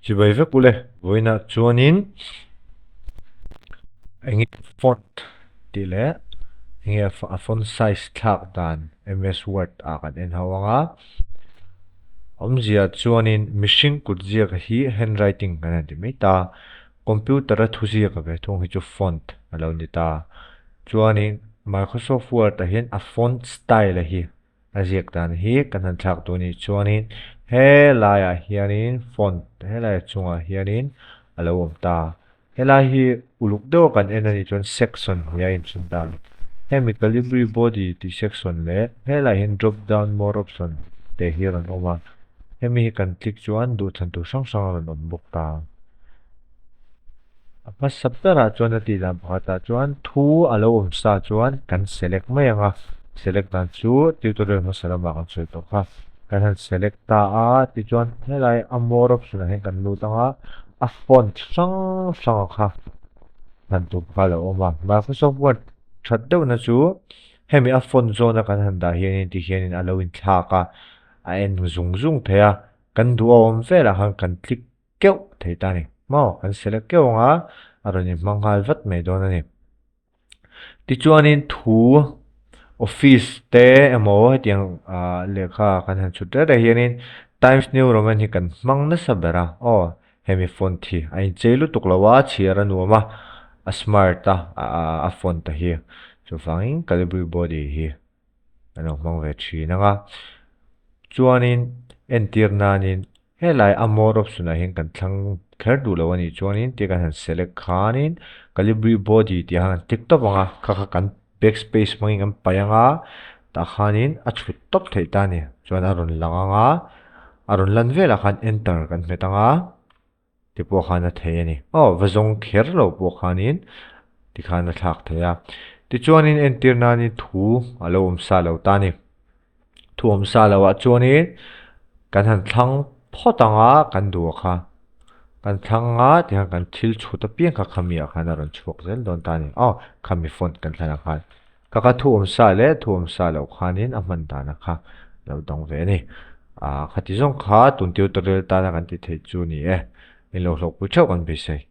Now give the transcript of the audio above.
Chibai vek ule, vawiinah chuanin enge font tih leh enge a font size thlak dan MS Word ah kan en ho ang a. Awmzia chuanin mihring kut ziak hi handwriting kan han ti mai ta, computer a thuziak ve thung hi chu font a lo ni ta. Chuanin Microsoft Word ah hian a font style a hi A ziak dan hi kan han thlak duh anih chuanin helaiah hianin font helai chungah hianin a lo awm ta. Helai hi uluk deuha kan en anih chuan section hi a inchhun ta. Hemi Calibri body tih section leh helaiah hian drop down more option te hi a rawn awm a. Hemi hi kan click chuan duhthlan tur hrang hrang a rawn awm bawk ta. A hmasa berah chuan a tih dan pakhatah chuan thu a lo awm sa chuan kan select mai ang a, select dan chu tutorial hmasa lamah kan sawi tawh kha. Kan han select ta a, tichuan helai a more option ah hian kan lut ang a, a font hrang hrang a kha hman tur kha a lo awm a. Microsoft Word that deuhna chu hemi a font zawn a kan han dah hianin tihianin a lo inthlak a, a en zung zung thei a, kan duh a awm velah khan kan click keuh thei ta a ni. Maw? Kan select keuh ang a, a rawn inhmang nghal vat mai dawn a ni. Tichuanin thu office te emaw hetiang ah lehkha kan han chhut reng reng hianin Times New Roman hi kan hmang nasa ber a, aw hemi font hi a inchei lutuk lo a, chhiar a nuam a, a smart a, a font a hi. Chuvangin Calibri body hi an lo hmang ve thin ang a. Chuanin entir nanin Helai a more option ah hian kan thlang kher duh lo a nih chuanin tia kan han select khanin Calibri body tih ah khan kan tick tawp ang a, kha kha kan backspace hmangin kan paih ang a, tah khanin a chhut tawp theih ta a ni. Chuan a rawn lang ang a, a rawn lan velah khan enter kan hmet ang a, ti pawh khan a thei a ni. Aw va zawng kher lo pawh khanin tikhan a thlak thei a. Tichuanin entir nanin thu a lo awm sa lo ta a ni. Thu awm sa lo ah chuanin kan han thlang phawt ang a kan duh a kha. Kan thlang a tikhan kan thil chhut apiang kha khami ah khan a rawn chhuak zel dawn ta a ni. Aw khami font kan thlan ang khan. Ka kha thu awm sa leh thu awm sa loh khanin a hman dan a kha lo dang ve a ni. Ah khati zawng kha tun tutorial tana kan ti theih chu a ni e. Min lo hlawhpui theuh kan beisei.